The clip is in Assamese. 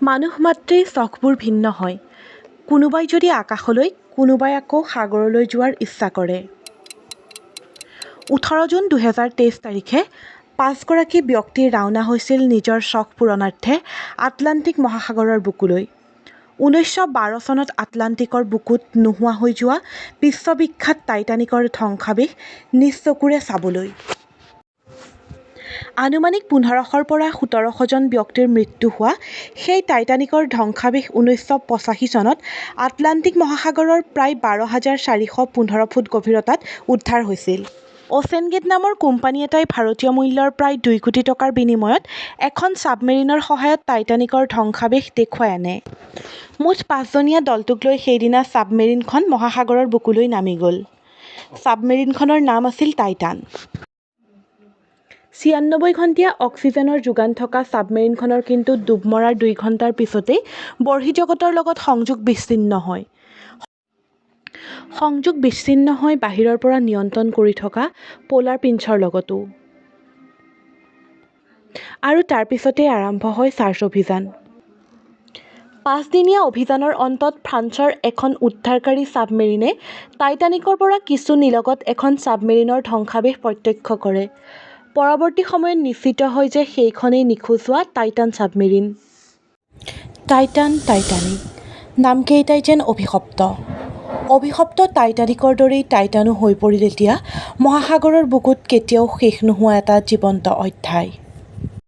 মানুহ মাত্ৰেই চখবোৰ ভিন্ন হয়। কোনোবাই যদি আকাশলৈ, কোনোবাই আকৌ সাগৰলৈ যোৱাৰ ইচ্ছা কৰে। 18 জুন 2023 তাৰিখে পাঁচগৰাকী ব্যক্তি ৰাওনা হৈছিল নিজৰ চখ পূৰণাৰ্থে আটলাণ্টিক মহাসাগৰৰ বুকুলৈ। 1912 চনত আটলাণ্টিকৰ বুকুত নোহোৱা হৈ যোৱা বিশ্ববিখ্যাত টাইটানিকৰ ধ্বংসাৱশেষ নিজ চকুৰে চাবলৈ। আনুমানিক 15শৰ পৰা 17শজন ব্যক্তিৰ মৃত্যু হোৱা সেই টাইটানিকৰ ধ্বংসাৱশেষ 1985 চনত আটলাণ্টিক মহাসাগৰৰ প্ৰায় 12,415 ফুট গভীৰতাত উদ্ধাৰ হৈছিল। অ'চেনগেট নামৰ কোম্পানী এটাই ভাৰতীয় মূল্যৰ প্ৰায় 2 কোটি টকাৰ বিনিময়ত এখন ছাবমেৰিনৰ সহায়ত টাইটানিকৰ ধ্বংসাৱশেষ দেখুৱাই আনে। মুঠ পাঁচজনীয়া দলটোক লৈ সেইদিনা ছাবমেৰিনখন মহাসাগৰৰ বুকুলৈ নামি গ'ল। ছাবমেৰিনখনৰ নাম আছিল টাইটান। 96 ঘণ্টীয়া অক্সিজেনৰ যোগান থকা ছাবমেৰিনখনৰ কিন্তু ডুব মৰাৰ 2 ঘণ্টাৰ পিছতেই বহিৰ্জগতৰ লগত সংযোগ বিচ্ছিন্ন হয়। সংযোগ বিচ্ছিন্ন হয় বাহিৰৰ পৰা নিয়ন্ত্ৰণ কৰি থকা প'লাৰ প্ৰিন্সৰ লগতো। আৰু তাৰ পিছতেই আৰম্ভ হয় চাৰ্চ অভিযান। পাঁচদিনীয়া অভিযানৰ অন্তত ফ্ৰান্সৰ এখন উদ্ধাৰকাৰী ছাবমেৰিনে টাইটানিকৰ পৰা কিছু নিলগত এখন ছাবমেৰিনৰ ধ্বংসাৱশেষ প্ৰত্যক্ষ কৰে। পৰৱৰ্তী সময়ত নিশ্চিত হয় যে সেইখনেই নিখোজ হোৱা টাইটান ছাবমেৰিন। টাইটান, টাইটানিক নামকেইটাই যেন অভিশপ্ত। অভিশপ্ত টাইটানিকৰ দৰেই টাইটানো হৈ পৰিল এতিয়া মহাসাগৰৰ বুকুত কেতিয়াও শেষ নোহোৱা এটা জীৱন্ত অধ্যায়।